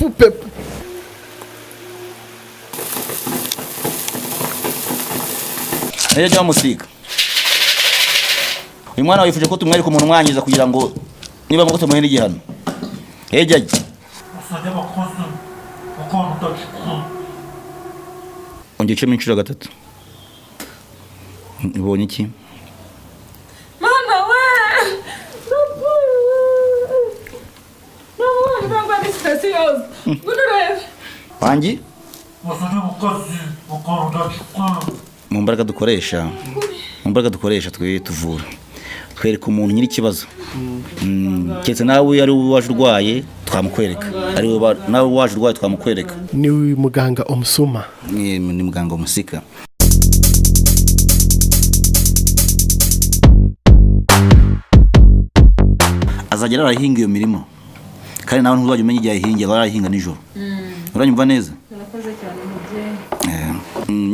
Pepu pepu. Rero jya bamusiga. Uyu mwana wifuje ko tumwereka umuntu umwangiza kugira ngo niba ngombwa tumuhe n'igihano. Ejya ajya. Ongera ucemo inshuro gatatu. Ubonye iki? Mana we! Ndapfuye! Ntabwo ari stress yose. Ngwino urebe. Wangi? Mu mbaraga dukoresha, mu mbaraga dukoresha twe tuvura, twereka umuntu nyiri ikibazo. Keretse nawe ari wowe waje urwaye twamukwereka, ari wowe nawe waje urwaye twamukwereka. Ni muganga Omusuma. Ni muganga Omusika. Azajya arahinga iyo mirimo, kandi nawe ntuzajya umenya igihe ayihingiye, aba arayihinga nijoro. Uranyumva neza? Urakoze cyane mubyeyi.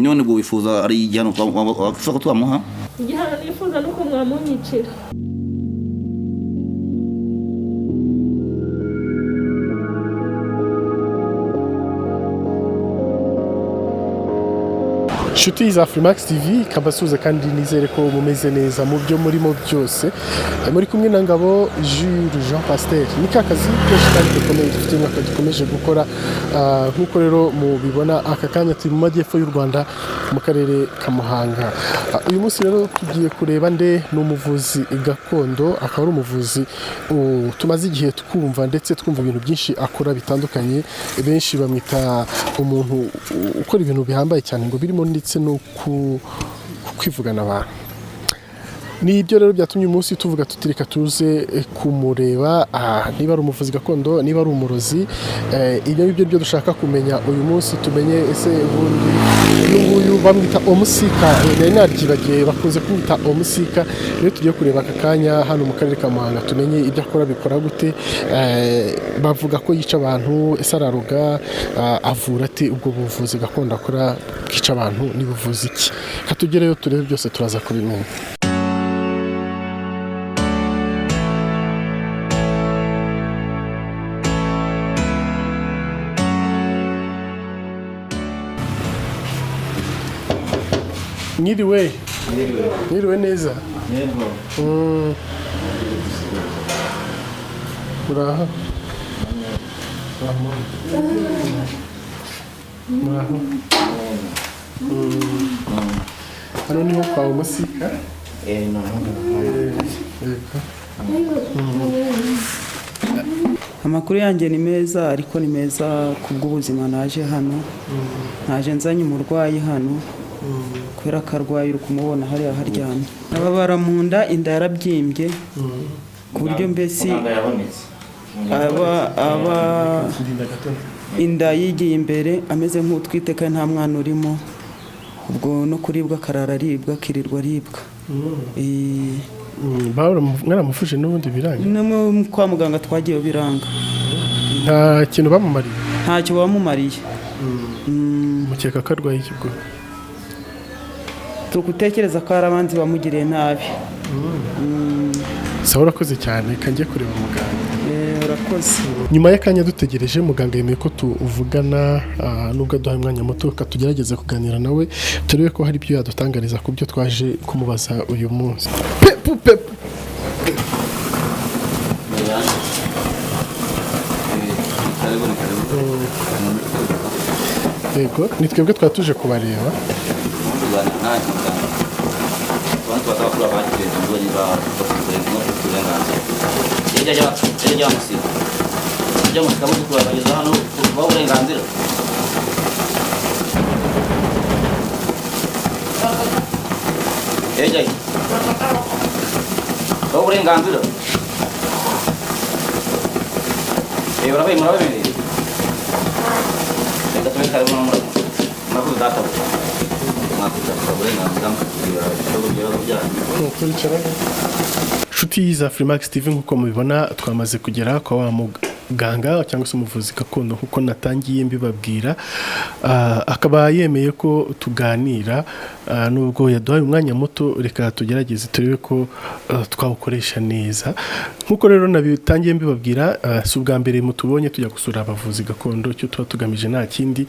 None ubwo wifuza ari igihano wifuza ko twamuha? Igihano nifuza ni uko mwamunyicira. Inshuti za Freemax TV, kabasuhuza kandi nizere ko mumeze neza mu byo murimo byose. Muri kumwe na Ngabo Jules Jean Pasteur. Ni ka kazi kenshi kandi gakomeye dufite umwaka dukomeje gukora. Nk'uko rero mubibona aka kanya turi mu majyepfo y'u Rwanda mu karere ka Muhanga. Uyu munsi rero tugiye kureba nde? Ni umuvuzi gakondo, akaba ari umuvuzi tumaze igihe twumva ndetse twumva ibintu byinshi akora bitandukanye. Benshi bamwita umuntu ukora ibintu bihambaye cyane, ngo birimo ndetse no kwivugana abantu. Ni ibyo rero byatumye uyu munsi tuvuga tuti reka tuze kumureba, niba ari umuvuzi gakondo, niba ari umurozi. Ibyo ngibyo byo dushaka kumenya uyu munsi, tumenye ese ubundi uyu nguyu bamwita Omusika. Nari naryibagiye, bakunze kumwita Omusika. Rero tugiye kureba aka kanya hano mu karere ka Muhanga, tumenye ibyo akora, bikora gute. Bavuga ko yica abantu, ese araroga, avura ate? Ubwo buvuzi gakondo akora bwica abantu ni buvuzi ki? Katugereyo turebe, byose turaza kubimenya. Mwiriwe. Mwiriwe neza. Muraho. Muraho. Hano niho kwa Omusika. Yego. Amakuru yanjye ni meza, ariko ni meza ku bw'ubuzima. Naje hano, naje nzanye umurwayi hano kubera ko arwaye, uri kumubona hariya haryamye, ababara mu nda, inda yarabyimbye ku buryo mbese aba inda yigiye imbere, ameze nk'utwite kandi nta mwana urimo. Ubwo no kuribwa akarara aribwa, akirirwa aribwa. Mwaramufuje n'ubundi biranga? No kwa muganga twagiye biranga. Nta kintu bamumariye? Ntacyo bamumariye. Mukeka ko arwaye iki ubwo? Turi gutekereza ko hari abanzi bamugiriye nabi. Sawa, urakoze cyane, kanjye kureba muganga. Urakoze. Nyuma y'akanya dutegereje muganga yemeye ko tuvugana, nubwo aduhaye umwanya muto, reka tugerageze kuganira nawe turebe ko hari ibyo yadutangariza ku byo twaje kumubaza uyu munsi. Pepu pepu. Yego, ni twebwe twari tuje kubareba. Uburenganzira murabemereye, reka tube karibu murakoze data, mwakuza uburenganzira mukatubwira ibibazo byanyu. Turicara. Inshuti za Freemax TV, nk'uko mubibona twamaze kugera kwa wa umuganga cyangwa se umuvuzi gakondo nk'uko natangiye mbibabwira. Akaba yemeye ko tuganira, nubwo yaduhaye umwanya muto, reka tugerageze turebe ko twawukoresha neza. Nk'uko rero nabitangiye mbibabwira, si ubwa mbere mutubonye tujya gusura abavuzi gakondo. Icyo tuba tugamije nta kindi,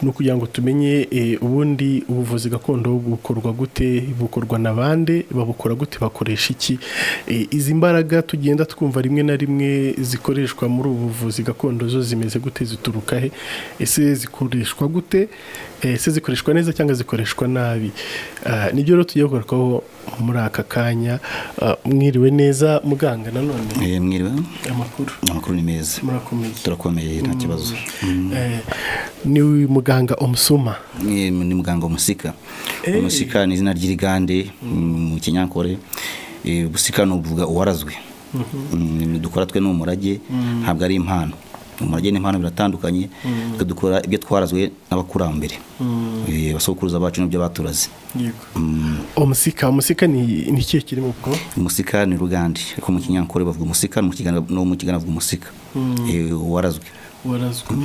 ni ukugira ngo tumenye ubundi ubuvuzi gakondo bukorwa gute, bukorwa na bande, babukora gute, bakoresha iki. Izi mbaraga tugenda twumva rimwe na rimwe zikoreshwa muri ubu buvuzi gakondo zo zimeze gute, zituruka he, ese zikoreshwa gute? Ese zikoreshwa neza cyangwa zikoreshwa nabi? Nibyo rero tugiye kugarukaho muri aka kanya. Mwiriwe neza muganga nanone? Mwiriwe. Amakuru? Amakuru ni meza. Murakomeye? Turakomeye, nta kibazo. Ni muganga Omusuma? Ni muganga Omusika. Omusika ni izina ry'irigande mu Kinyankore. Busika ni uvuga uwarazwe. Dukora twe ni umurage, ntabwo ari impano. Umurage n'impano biratandukanye. Twe dukora ibyo twarazwe n'abakurambere, abasokuruza bacu n'ibyo baturaze. Yego. Omusika ni ikihe kiri mu bwo? Umusika ni rugande, ariko mu Kinyankore bavuga umusika, mu Kiganda no mu Kiganda bavuga umusika. Uwarazwe. Warazwe.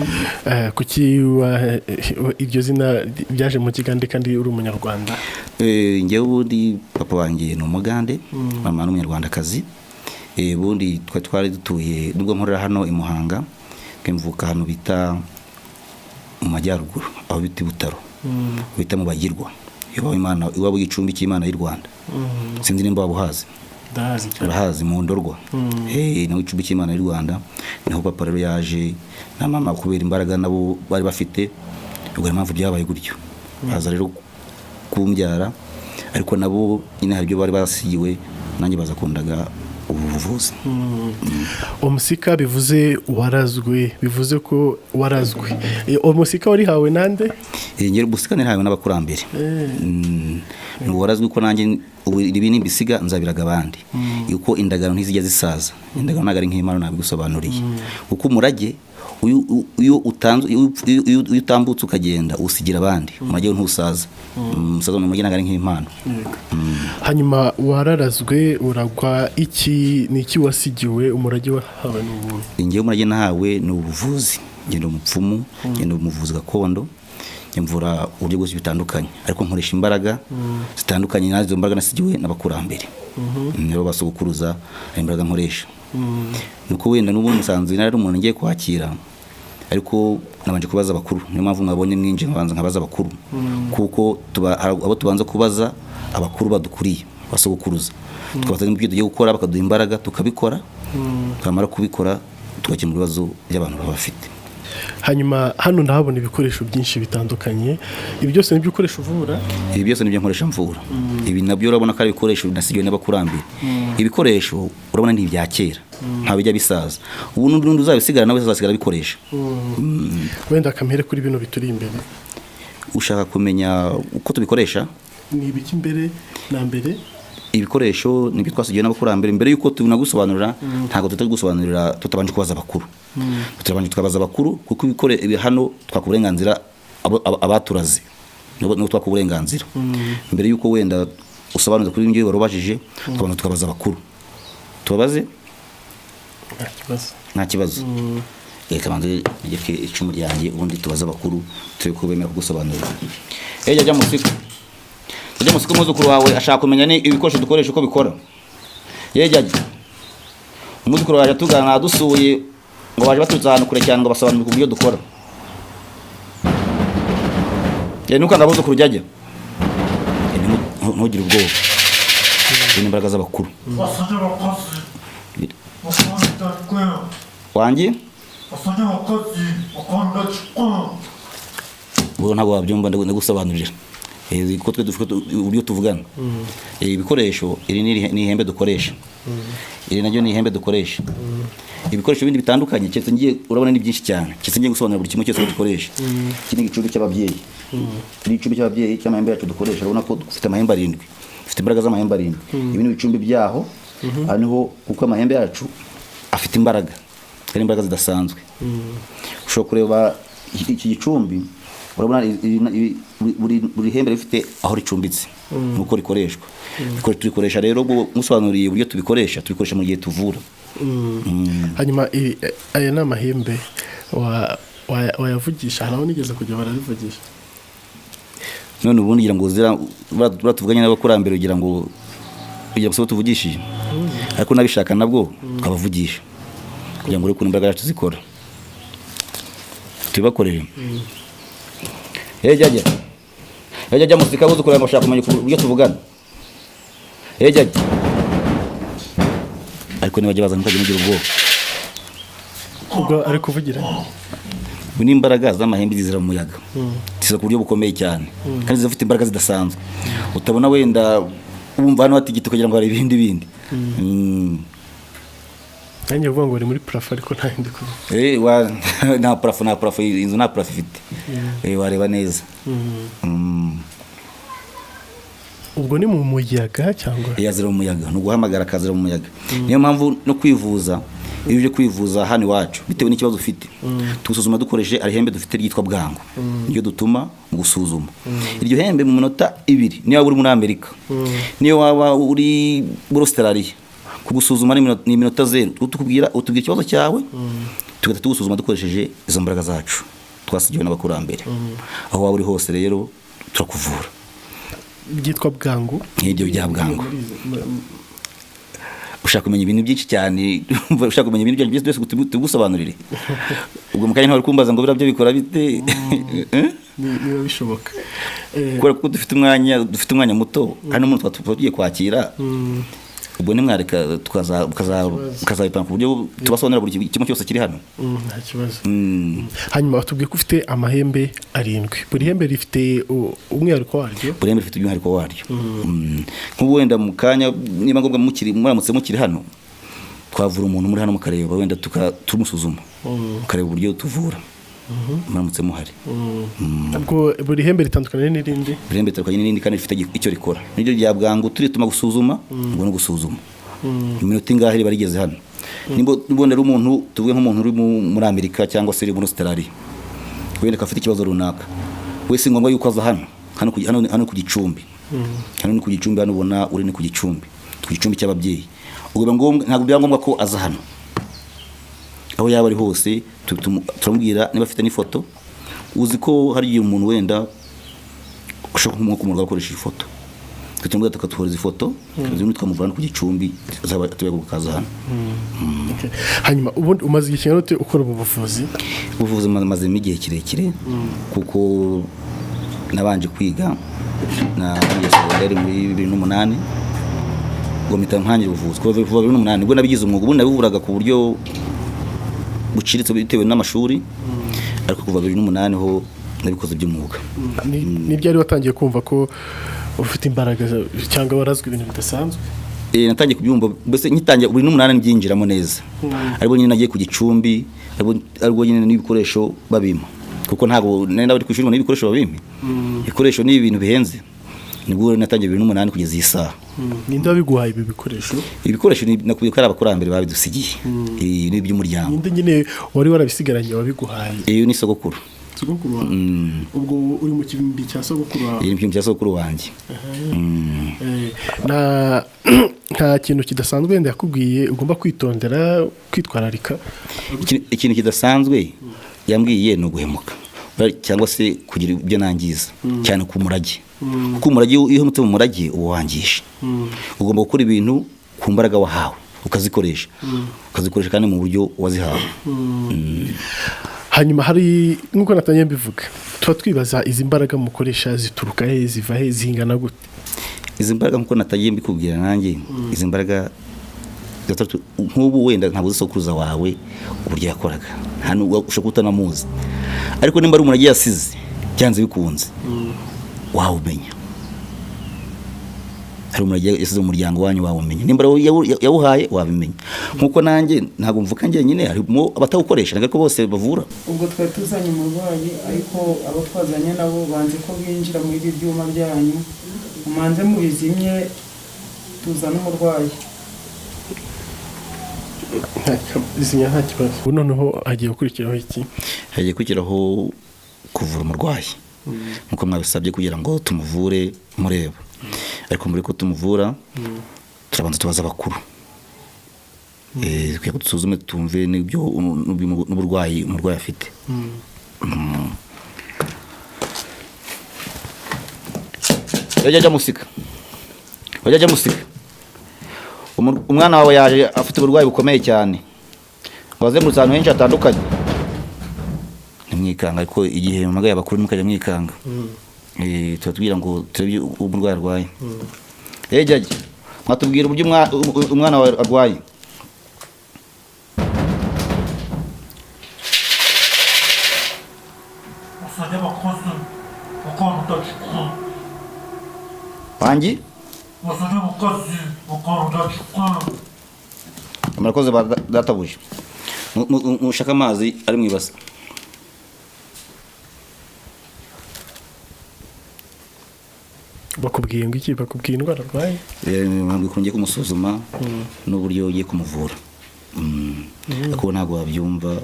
Kuki iryo zina ryaje mu Kigande kandi uri umunyarwanda? Njyewe ubundi papa wanjye ni umugande, mama ni umunyarwandakazi. Ubundi twari dutuye, nubwo nkorera hano i Muhanga, mvuka ahantu bita mu majyaruguru, aho bita i Butaro, bita mu Bagirwa, iwabo Imana, iwabo igicumbi cy'Imana y'u Rwanda. Sinzi nimba waba uhazi. Ndahazi cyane. Urahazi mu Ndorwa? Naho icumbi cy'Imana y'u Rwanda niho papa rero yaje na mama kubera imbaraga nabo bari bafite. Ubwo niyo mpamvu byabaye gutyo, baza rero kumbyara, ariko nabo nyine hari ibyo bari basigiwe, nanjye baza kundaga ubu buvuzi. Omusika bivuze warazwe, bivuze ko warazwe. Omusika warihawe nande? Njyewe ubusika narahawe n'abakurambere. Ni uwarazwe, ko nanjye ubu ibi nimbisiga nzabiraga abandi, yuko indagano ntizijya zisaza. Indagano ntabwo ari nk'impano, nabigusobanuriye. Kuko umurage uyu utanze, iyo utambutse ukagenda usigira abandi, umurage wo ntusaza. Umusaza ni umurage, ntabwo ari nk'impano. Hanyuma wararazwe, uragwa iki? Ni iki wasigiwe, umurage wahawe n'ubuhe? Njyewe umurage nahawe ni ubuvuzi. Ngenda umupfumu, ngenda umuvuzi gakondo, mvura uburyo bwose bitandukanye, ariko nkoresha imbaraga zitandukanye nazo mbaraga nasigiwe n'abakurambere, nibo basogokuruza. Hari imbaraga nkoresha, nuko wenda n'ubundi musanzwe nari umuntu ngiye kwakira, ariko nabanje kubaza abakuru. Niyo mpamvu mwabonye mwinjiye nkabanza nkabaza abakuru, kuko hari abo tubanza kubaza, abakuru badukuriye, basogokuruza, tukabaza n'ibyo tugiye gukora, bakaduha imbaraga tukabikora, twamara kubikora tugakemura ibibazo by'abantu baba bafite. Hanyuma hano ndahabona ibikoresho byinshi bitandukanye. Ibi byose nibyo ukoresha uvura? Ibi byose nibyo nkoresha mvura. Ibi nabyo urabona ko ari ibikoresho nasigiwe n'abakurambere. Ibikoresho urabona ni ibya kera, nta bijya bisaza. Ubu n'undi uzabisigara nawe azasigara abikoresha. Wenda kamere kuri bino bituri imbere. Ushaka kumenya uko tubikoresha? Ni ibiki mbere na mbere? Ibikoresho nibyo twasigiwe n'abakurambere. Mbere yuko tunagusobanurira, ntabwo tutari gusobanurira tutabanje kubaza abakuru. Turabanje tukabaza abakuru, kuko ibi hano twaka uburenganzira abaturaze, nibo twaka uburenganzira. Mbere yuko wenda usobanuza kuri ngiyo wari ubajije, tukabanza tukabaza abakuru. Tubabaze? Nta kibazo. Nta kibazo. Reka banze ngereke icumu ryanjye, ubundi tubaze abakuru turebe ko bemera kugusobanurira. Jya musika, jya musika, umwuzukuru wawe ashaka kumenya ni ibikoresho dukoresha uko bikora. Jya umwuzukuru waje atugana adusuye, ngo baje baturutse ahantu kure cyane, ngo basobanurire uburyo dukora. Ntukanga abuzukuru, jya ntugire ubwoba. Izi ni imbaraga z'abakuru. Basanya abakozi bakanda Wanjye basanya abakozi bakanda ubwo ntabwo wabyumva, ndagusobanurira. Kuko twe dufite uburyo tuvugana. Ibikoresho, iri ni ihembe dukoresha, iri naryo ni ihembe dukoresha. Ibikoresho bindi bitandukanye, keretse ngiye, urabona ni byinshi cyane, keretse ngiye gusobanura buri kimwe cyose uko dukoresha. Iki ni igicumbi cy'ababyeyi. Iki ni igicumbi cy'ababyeyi cy'amahembe yacu dukoresha. Urabona ko dufite amahembe arindwi, dufite imbaraga z'amahembe arindwi. Ibi ni ibicumbi byaho. Aha niho, kuko amahembe yacu afite imbaraga, ari imbaraga zidasanzwe. Ushobora kureba iki gicumbi, urabona buri hembe rifite aho ricumbitse nuko rikoreshwa. Turikoresha rero, ubwo musobanuriye uburyo tubikoresha, tubikoresha mu gihe tuvura. Hanyuma aya ni amahembe wayavugisha? Hari aho nigeze kujya bararivugisha. None ubundi ngira ngo zira tuvuganye n'abakurambere kugira ngo sibo tuvugishije, ariko nabishaka nabwo twabavugisha kugira ngo urebe ukuntu imbaraga zacu zikora, tubibakorere. Jya jya muzika buzukurira ngo ushaka kumenya uburyo tuvugana. Jya ariko nibajya baza ntukajya mugira ubwoba. Ubwo ari kuvugira? Ubu ni imbaraga z'amahembe zizira mu muyaga, ziza ku buryo bukomeye cyane kandi zifite imbaraga zidasanzwe utabona. Wenda wumva hano hatigita kugira ngo hari ibindi bindi. Nanjye uvuga ngo uri muri plafond, ariko nta yindi kuvuga. Nta plafond, nta plafond, inzu nta plafond ifite. Wareba neza. Ubwo ni mu muyaga cyangwa? Yazira mu muyaga, ni uguhamagara akazira mu muyaga. Niyo mpamvu no kwivuza, iyo uje kwivuza hano iwacu bitewe n'ikibazo ufite, tugusuzuma dukoresheje arihembe dufite ryitwa bwangu, niyo dutuma mu gusuzuma iryo hembe mu minota 2. Niyo waba uri muri Amerika, niyo waba uri muri Australia, kugusuzuma ni iminota 0. Utubwira ikibazo cyawe, tugahita tugusuzuma dukoresheje izo mbaraga zacu twasigiwe n'abakurambere. Aho waba uri hose rero turakuvura. Byitwa bwangu? Nk'ibyo bya bwangu. Ushaka kumenya ibintu byinshi cyane, ushaka kumenya ibintu byinshi byose tugusobanurire. Ubwo mu kanya ntiwari kumbaza ngo biriya byo bikora bite? Niba bishoboka. Kubera ko dufite umwanya muto hano, umuntu tugiye kwakira, ubwo nimwareka tukazabipanga ku buryo tubasobanurira buri kimwe cyose kiri hano. Nta kibazo. Hanyuma batubwiye ko ufite amahembe 7, buri hembe rifite umwihariko waryo? Buri hembe rifite umwihariko waryo. Nk'ubu wenda mu kanya niba ngombwa muramutse mukiri hano, twavura umuntu muri hano mukareba, wenda tumusuzuma mukareba uburyo tuvura muramutse muhari. Ubwo buri hembe ritandukanye n'irindi? Buri hembe ritandukanye n'irindi kandi rifite icyo rikora. Niryo rya bwangu turituma gusuzuma, ngo no gusuzuma iminota ingahe riba rigeze hano. Nimba ari umuntu, tuvuge nk'umuntu uri muri Amerika cyangwa se uri muri Australia, wenda akaba afite ikibazo runaka, we si ngombwa yuko aza hano hano ku Gicumbi. Hano ni ku Gicumbi, hano ubona uri ni ku Gicumbi, ku Gicumbi cy'ababyeyi. Ubwo ntabwo biba ngombwa ko aza hano, aho yaba ari hose turamubwira niba afite n'ifoto. Uzi ko hari igihe umuntu wenda ushaka nko kumurwa akoresheje ifoto, tukamubwira tukatuhereza ifoto, zimwe tukamuvana ku Gicumbi azaba tukaza hano. Hanyuma ubundi umaze igihe kingana ute ukora ubu buvuzi? Ubuvuzi mazemo igihe kirekire, kuko nabanje kwiga na segonderi muri 2008, ubwo mpita ntangira ubuvuzi kuva 2008. Ubwo nabigize umwuga, ubundi nabivuraga ku buryo buciriritse bitewe n'amashuri, ariko kuva 2008 ho nabikoze by'umwuga. Ni ryari watangiye kumva ko ufite imbaraga cyangwa warazwe ibintu bidasanzwe? Natangiye kubyumva mbese ngitangira 2008, mbyinjiramo neza, ariko nyine nagiye ku Gicumbi, ariko nyine n'ibikoresho babimpa, kuko ntabwo nari nabari ku ishuri ngo n'ibikoresho babimpe. Ibikoresho ni ibintu bihenze. Nibwo natangiye 2008 kugeza iyi saha. Ninde wabiguhaye ibi bikoresho? Ibikoresho nakubwiye ko ari abakurambere babidusigiye. Ni iby'umuryango. Ninde nyine wari warabisigaranye wabiguhaye? Iyo ni sogokuru. Sogokuru wawe? Ubwo uri mu kibimbi cya sogokuru wawe? Iri mu kibimbi cya sogokuru wanjye. Nta kintu kidasanzwe wenda yakubwiye ugomba kwitondera, kwitwararika? Ikintu kidasanzwe yambwiye ni uguhemuka cyangwa se kugira ibyo nangiza cyane ku murage, kuko umurage, iyo uhemutse mu murage uba wangije. Ugomba gukora ibintu ku mbaraga wahawe, ukazikoresha kandi mu buryo wazihawe. Hanyuma hari nk'uko natangiye mbivuga, tuba twibaza izi mbaraga mukoresha zituruka he, ziva he, zingana gute? Izi mbaraga, nk'uko natangiye mbikubwira nanjye, izi mbaraga nk'ubu wenda ntabwo uzi sokuruza wawe uburyo yakoraga, nta nubwo ushobora kutanamuzi, ariko nimba ari umuntu agiye asize byanze bikunze wawumenya. Hari umuntu yasize mu muryango wanyu wawumenya, nimba yawuhaye wabimenya. Nk'uko nanjye ntabwo mvuka njyenyine, harimo abatawukoresha, ntabwo bose bavura. Ubwo twari tuzanye umurwayi, ariko abo twazanye nabo banze ko binjira muri ibi byuma byanyu, mumanze mubizimye tuzane umurwayi. Izimya nta kibazo. Ubu noneho hagiye gukurikiraho iki? Hagiye gukurikiraho kuvura umurwayi nk'uko mwabisabye, kugira ngo tumuvure mureba. Ariko mbere ko tumuvura turabanza tubaza abakuru. Kugira ngo dusuzume tumve n'ibyo n'uburwayi umurwayi afite. Wajya ajya musika, wajya ajya musika. Umwana wawe yaje afite uburwayi bukomeye cyane, wazengurutse ahantu henshi hatandukanye. Ntimwikanga, ariko igihe mpamagaye abakuru ntimukajya mwikanga. Tuba tubwira ngo turebe uko umurwayi arwaye. Jajya mwatubwira uburyo umwana wawe arwaye. Usajya abakozi bakora udacukura. Wangi Usajya abakozi bakora udacukura. Murakoze ba databuja. Mushake amazi ari mu ibase. Bakubwiye ngo iki? Bakubwiye indwara arwaye? Ntabwo ukuntu ugiye kumusuzuma n'uburyo ugiye kumuvura. Ariko ntabwo wabyumva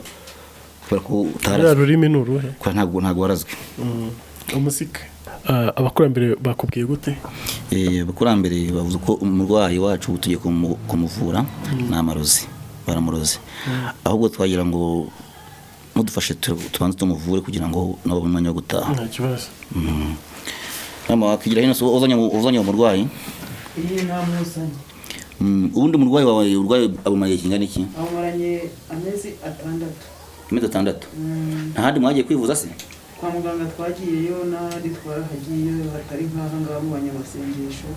kubera ko Ruriya utarazwe. rurimi ni uruhe? Kubera ntabwo warazwe. Umusika. Abakurambere bakubwiye gute? Abakurambere bavuze ko umurwayi wacu tugiye kumuvura ni amarozi, baramuroze. Ahubwo twagira ngo mudufashe tubanze tumuvure kugira ngo nabo babone umwanya wo gutaha. Nta kibazo. Mama, wakigira hino, uzanye uwo murwayi. Iyi ntamuzanye. Ubundi umurwayi wawe urwaye abumariye kingana iki? Amaranye amezi 6. Amezi 6. Nta handi mwagiye kwivuza se? Kwa muganga twagiyeyo n'ahandi twarahagiye hatari nk'aha ngaha mu banyamasengesho,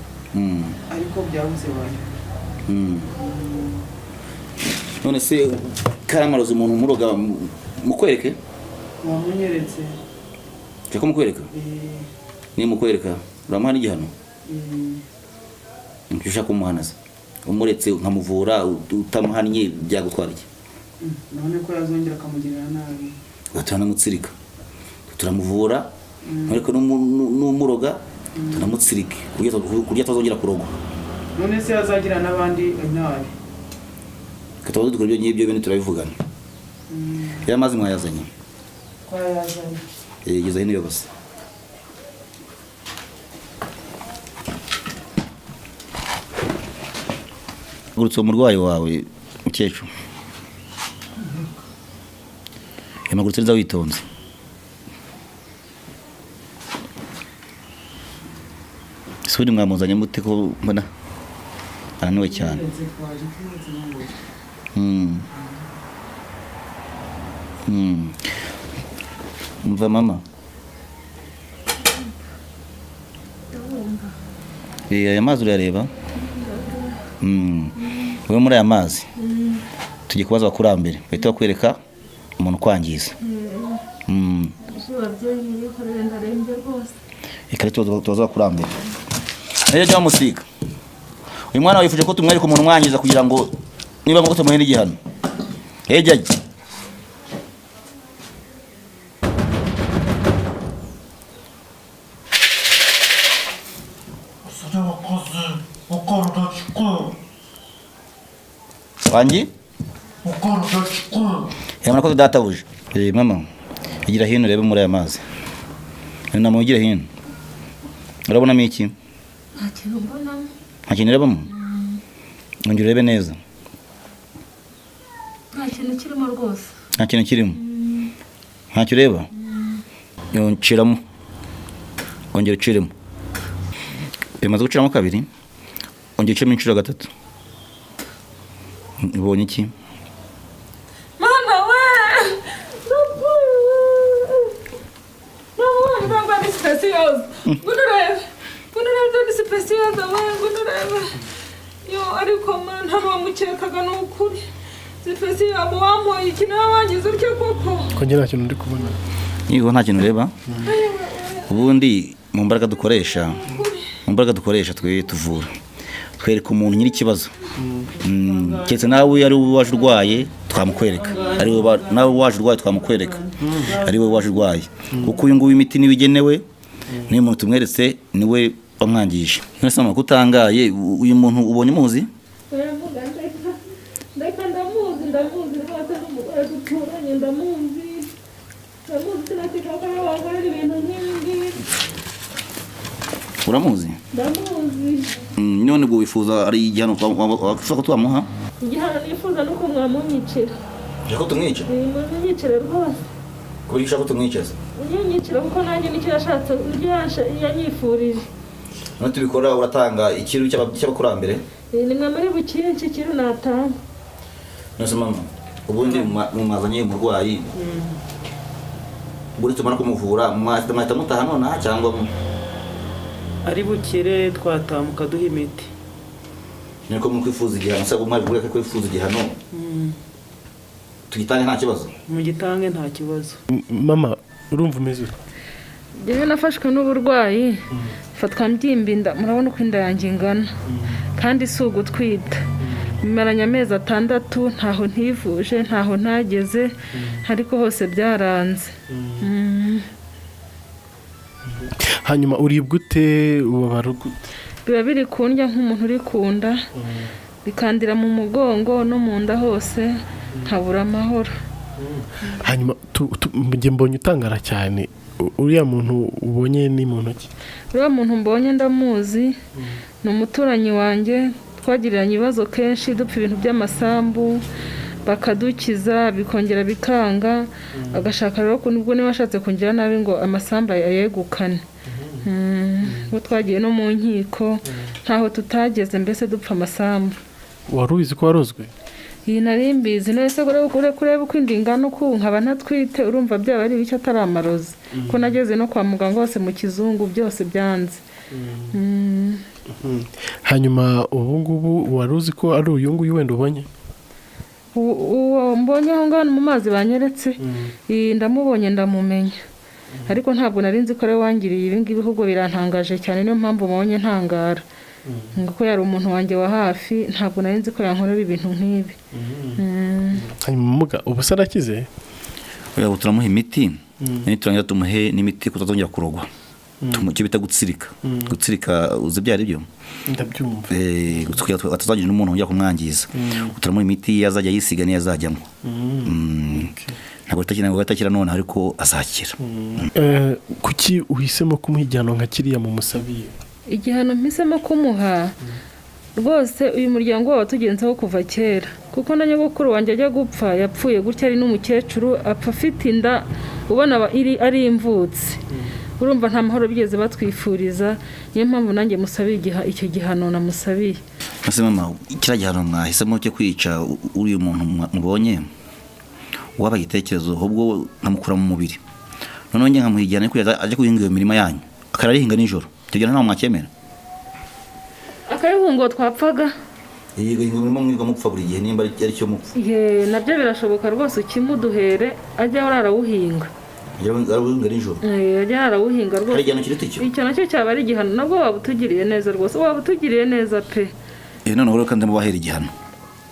ariko byabuze bantu. None se karamarozi umuntu umuroga mukwereke? Wamunyeretse. Nshaka mukwereka? Ni mukwereka uramuha n'igihano? Icyo ushaka kumuhanaza umuretse nkamuvura utamuhannye byagutwara iki? None ko yazongera akamugirira nabi. Turanamutsirika, turamuvura ariko n'umuroga tunamutsirike ku buryo atazongera kurogwa. None se yazagira n'abandi nabi? Tuba dukora ibyo ngibyo bintu turabivugana. Ya mazi mwayazanye? Twayazanye. Geza hino yose. Gurutse umurwayi wawe mukecuru. Yamagurutse neza witonze. Suri mwamuzanye mute ko mbona ananiwe cyane? Umva mama. Aya mazi urayareba? Wowe muri aya mazi tugiye kubaza abakurambere bahita bakwereka umuntu ukwangiza. Izuba ry'iyi ndarembye rwose. Reka tubaze abakurambere. Rero jya bamusiga. Uyu mwana wifuje ko tumwereka umuntu umwangiza kugira ngo niba ngombwa tumuhe n'igihano. Ejya ajya. Usajya abakozi bakora udacukura. Wangi? Bakora udacukura. Murakoze databuja. Mama, igira hino urebe muri aya mazi. Mama, ugira hino. Urabonamo iki? Nta kintu mbonamo. Nta kintu urebamo? Ongera urebe neza. Nta kintu kirimo rwose. Nta kintu kirimo. Ntacyo ureba? Nciramo. Ongera uciremo. Bimaze guciramo kabiri. Ongera uciremo inshuro 3. Ubonye iki? Mana we! Ndapfuye! Ndabona ni sipesiyoza. Ngwino urebe. Ngwino urebe ni sipesiyoza we, ngwino urebe. Yo, ariko mana nta wamukekaga ni ukuri. Sipesiyoza wampoye iki nawe wangize utyo koko? Ko njye nta kintu ndi kubona. Niba nta kintu ureba? Ubundi mu mbaraga dukoresha, twe tuvura. Twereka umuntu nyiri ikibazo. Keretse nawe ari waje urwaye twamukwereka. Ari nawe waje urwaye twamukwereka. Ari we waje urwaye. Kuko uyu nguyu imiti niwe igenewe, niyo umuntu tumweretse niwe wamwangije. None se mama kutangaye uyu muntu ubonye umuzi? Ndeka ndamuzi, ndamuzi rwose n'umugore duturanye ndamuzi. Ndamuzi sinakeka ko yabankorera ibintu nk'ibi ngibi. Uramuzi? Ndamuzi. None ubwo wifuza ari igihano wakwifuza ko twamuha? Igihano nifuza ni uko mwamunyicira. Ushaka ko tumwica? Munyicire rwose. Kubera ushaka ko tumwica se? Unyicira kuko nanjye nicyo yashatse, nicyo yanyifurije. None tubikora uratanga ikiru cy'abakurambere? Ni mwe muri bukinshi ikiru natanga. None se mama, ubundi mwazanye umurwayi, ubundi tumara kumuvura mwahita mutaha nonaha cyangwa Ari bukire twatamuka duha imiti. Niko muri kwifuza igihano se? Mwari ko kwifuza igihano tugitange nta kibazo? Mu gitange nta kibazo. Mama, urumva umeze ute? Njyewe nafashwe n'uburwayi, mfatwa mbyimba inda. Murabona uko inda yanjye ingana, kandi si ugutwita. Bimaranye amezi 6, ntaho ntivuje, ntaho ntageze, ariko hose byaranze. Hanyuma uribwa ute? Ubabara gute? Biba biri kundya nk'umuntu uri ku nda, bikandira mu mugongo no mu nda hose, nkabura amahoro. Hanyuma njye mbonye utangara cyane. Uriya muntu ubonye ni muntu ki? Uriya muntu mbonye ndamuzi, ni umuturanyi wanjye. Twagiriranye ibibazo kenshi, dupfa ibintu by'amasambu, bakadukiza bikongera bikanga. Agashaka rero nubwo niba ashatse kungira nabi ngo amasambu ayegukane. Ubwo twagiye no mu nkiko, ntaho tutageze, mbese dupfa amasambu. Wari ubizi ko warozwe? Iyi nari mbizi. None se kureba uko inda ingana uku nkaba ntatwite, urumva byaba ari ibiki atari amarozi? Ko nageze no kwa muganga hose mu kizungu, byose byanze. Hanyuma ubu ngubu wari uzi ko ari uyu nguyu wenda ubonye? Uwo mbonye aho ngaho mu mazi banyeretse, iyi ndamubonye ndamumenya, ariko ntabwo nari nzi ko ari we wangiriye ibi ngibi. Ahubwo birantangaje cyane, niyo mpamvu mubonye ntangara, ngo ko yari umuntu wanjye wa hafi, ntabwo nari nzi ko yankorera ibintu nk'ibi. Hanyuma muga, ubu se arakize? Oya, ubu turamuha imiti, niturangiza tumuhe n'imiti kutazongera kurogwa. Icyo bita gutsirika. Gutsirika uzi ibyo ari byo? Ndabyumva. Kugira ngo atazagira n'umuntu wongera kumwangiza. Turamuha imiti azajya yisiga niyo azajyamo. Ntabwo atakira none, ariko azakira. Kuki uhisemo kumuha igihano nka kiriya mu musabiye? Igihano mpisemo kumuha rwose, uyu muryango wabo watugenzeho kuva kera, kuko na nyogokuru wanjye ajya gupfa yapfuye gutya ari n'umukecuru, apfa afite inda ubona iri ari imvutsi. Urumva nta mahoro bigeze batwifuriza. Niyo mpamvu nanjye musabiye icyo gihano namusabiye. Ese mama, kiriya gihano mwahisemo cyo kwica uriya muntu mubonye, waba igitekerezo ahubwo nkamukura mu mubiri, noneho njye nkamuha igihano cyo kujya ajya guhinga iyo mirima yanyu, akarayihinga nijoro, icyo gihano ntabwo mwacyemera? Akayihungo twapfaga. Yego, hinga umurima mwirirwa mupfa buri gihe, nimba ari cyo mupfa. Ye, nabyo birashoboka rwose. Ukimuduhere ajya ahora arawuhinga. Ajya arawuhinga nijoro. Ajya arawuhinga rwose. Hari igihano kiruta icyo? Icyo nacyo cyaba ari igihano. Nabwo waba utugiriye neza rwose, waba utugiriye neza pe. Noneho rero kandi mubahera igihano,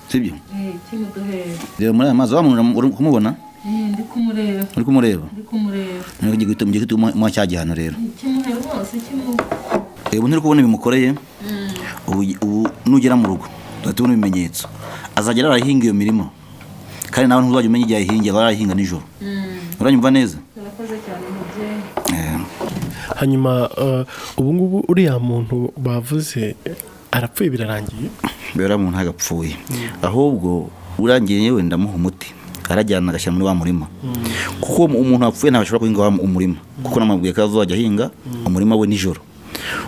sibyo? Kimuduhere. Reba muri aya mazi, wa muntu uri kumubona? Ndi kumureba. Uri kumureba? Ndi kumureba. Noneho ugiye guhita mugiye guhita umuha cya gihano rero. Kimuhe rwose, kimuhe. Ubu nturi kubona ibimukoreye. Ubu nugera mu rugo tuzahita tubona ibimenyetso, azajya arahinga iyo mirima, kandi nawe ntuzajya umenya igihe ayihingiye, aba arayihinga nijoro. Uranyumva neza? Urakoze cyane mubyeyi. Hanyuma ubu ngubu uriya muntu bavuze arapfuye, birarangiye? Mbere muntu ntabwo apfuye, ahubwo urangiye yewe ndamuha umuti arajyana agashyira muri wa murima, kuko umuntu wapfuye ntabwo ashobora guhinga wa umurima, kuko namubwiye ko azajya ahinga umurima we nijoro.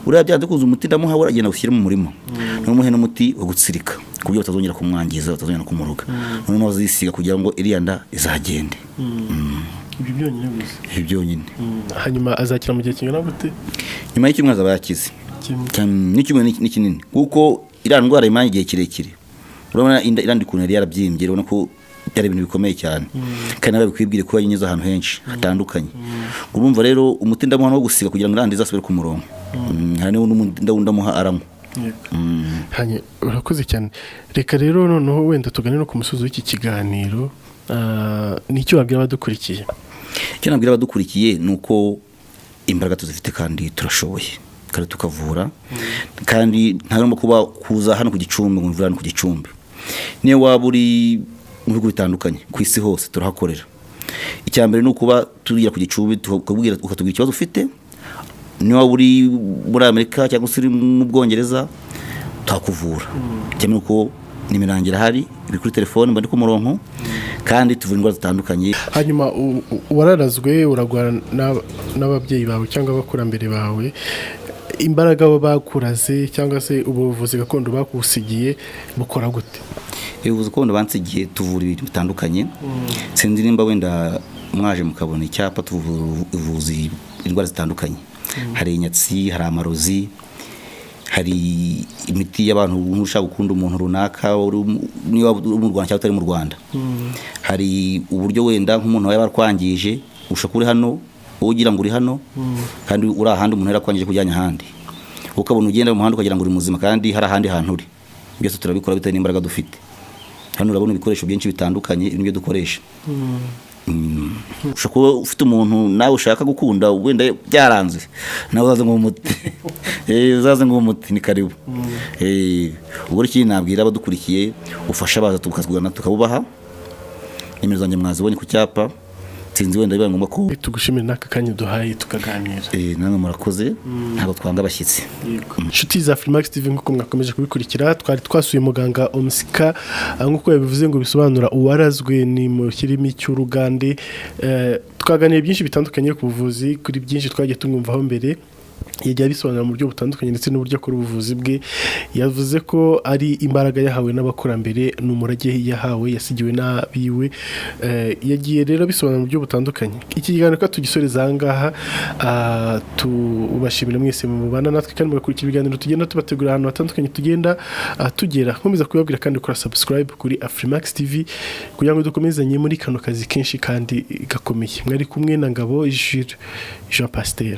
Uriya byanze kuza umuti ndamuha, we aragenda awushyire mu murima, numuhe n'umuti wo gutsirika ku buryo batazongera kumwangiza, batazongera kumuroga, noneho azisiga kugira ngo iriya nda izagende. Ibyo byonyine gusa? Ibyo byonyine. Hanyuma azakira mu gihe kingana gute? Nyuma y'icyumweru azaba yakize. Kimwe. N'icyumweru ni kinini, kuko iriya ndwara imara igihe kirekire. Urabona inda irandi ukuntu yari yarabyimbye, urabona ko byari ibintu bikomeye cyane, kandi nawe bikwibwire ko yanyuze ahantu henshi hatandukanye. Urumva rero umuti ndamuha wo gusiga kugira ngo irandi izasubire ku murongo. Hari n'undi ndamuha aranywa. Hanyuma urakoze cyane. Reka rero noneho wenda tugane no ku musozi w'iki kiganiro. Ni icyo wabwira abadukurikiye? Icyo nabwira abadukurikiye ni uko imbaraga tuzifite kandi turashoboye kandi tukavura, kandi ntagomba kuba kuza hano ku Gicumbi ngo mvura hano ku Gicumbi. Niyo waba uri mu bihugu bitandukanye ku isi hose turahakorera. Icya mbere ni ukuba tugera ku Gicumbi tukakubwira, ukatubwira ikibazo ufite. Niyo waba uri muri Amerika cyangwa se uri mu Bwongereza, twakuvura. Icya mbere ni uko Nimero yanjye irahari, iri kuri telefone, mba ndi ku murongo, kandi tuvura indwara zitandukanye. Hanyuma wararazwe, uragwa n'ababyeyi bawe cyangwa abakurambere bawe. Imbaraga bo bakuraze cyangwa se ubuvuzi gakondo bakusigiye bukora gute? Ubuvuzi gakondo bansigiye, tuvura ibintu bitandukanye. Sinzi nimba wenda mwaje mukabona icyapa. Tuvura ubuvuzi, indwara zitandukanye. Hari inyatsi, hari amarozi, hari imiti y'abantu, nk'ushaka gukunda umuntu runaka niba uri mu Rwanda cyangwa utari mu Rwanda. Hari uburyo wenda nk'umuntu waba yarakwangije, ushobora kuba uri hano, wowe ugira ngo uri hano kandi uri ahandi, umuntu yarakwangije kujyanye ahandi, ukabona ugenda mu muhanda ukagira ngo uri muzima kandi hari ahandi hantu uri. Byose turabikora bitewe n'imbaraga dufite. Hano urabona ibikoresho byinshi bitandukanye, ibi nibyo dukoresha. Ushobora kuba ufite umuntu nawe ushaka gukunda, wenda byaranze, nawe uzaze ngo umuti. Uzaze ngo umuti ni karibu. Ubwo rero ikindi nabwira abadukurikiye, ufasha baza tukazigana tukabubaha. Nimero zanjye mwazibonye ku cyapa. Sinzi wenda bibaye ngombwa ko Tugushimire n'aka kanya duhaye tukaganira. Namwe murakoze, ntabwo twanga abashyitsi. Inshuti za Afrimax TV, nk'uko mwakomeje kubikurikira, twari twasuye muganga Omusika, nk'uko yabivuze ngo bisobanura uwarazwe, ni mu kirimi cy'Urugande. Twaganiriye byinshi bitandukanye ku buvuzi, kuri byinshi twagiye tumwumvaho mbere yagiye abisobanura mu buryo butandukanye, ndetse n'uburyo akora ubuvuzi bwe. Yavuze ko ari imbaraga yahawe n'abakurambere, ni umurage yahawe, yasigiwe n'abiwe. Yagiye rero abisobanura mu buryo butandukanye. Iki kiganiro ko tugisoreza aha ngaha, tubashimira mwese mubana natwe kandi mugakurikira ibiganiro tugenda tubategura ahantu hatandukanye tugenda tugera. Nkomeza kubabwira kandi gukora subscribe kuri Afrimax TV kugira ngo dukomezanye muri kano kazi kenshi kandi gakomeye. Mwari kumwe na Ngabo Jules Jean Pasteur.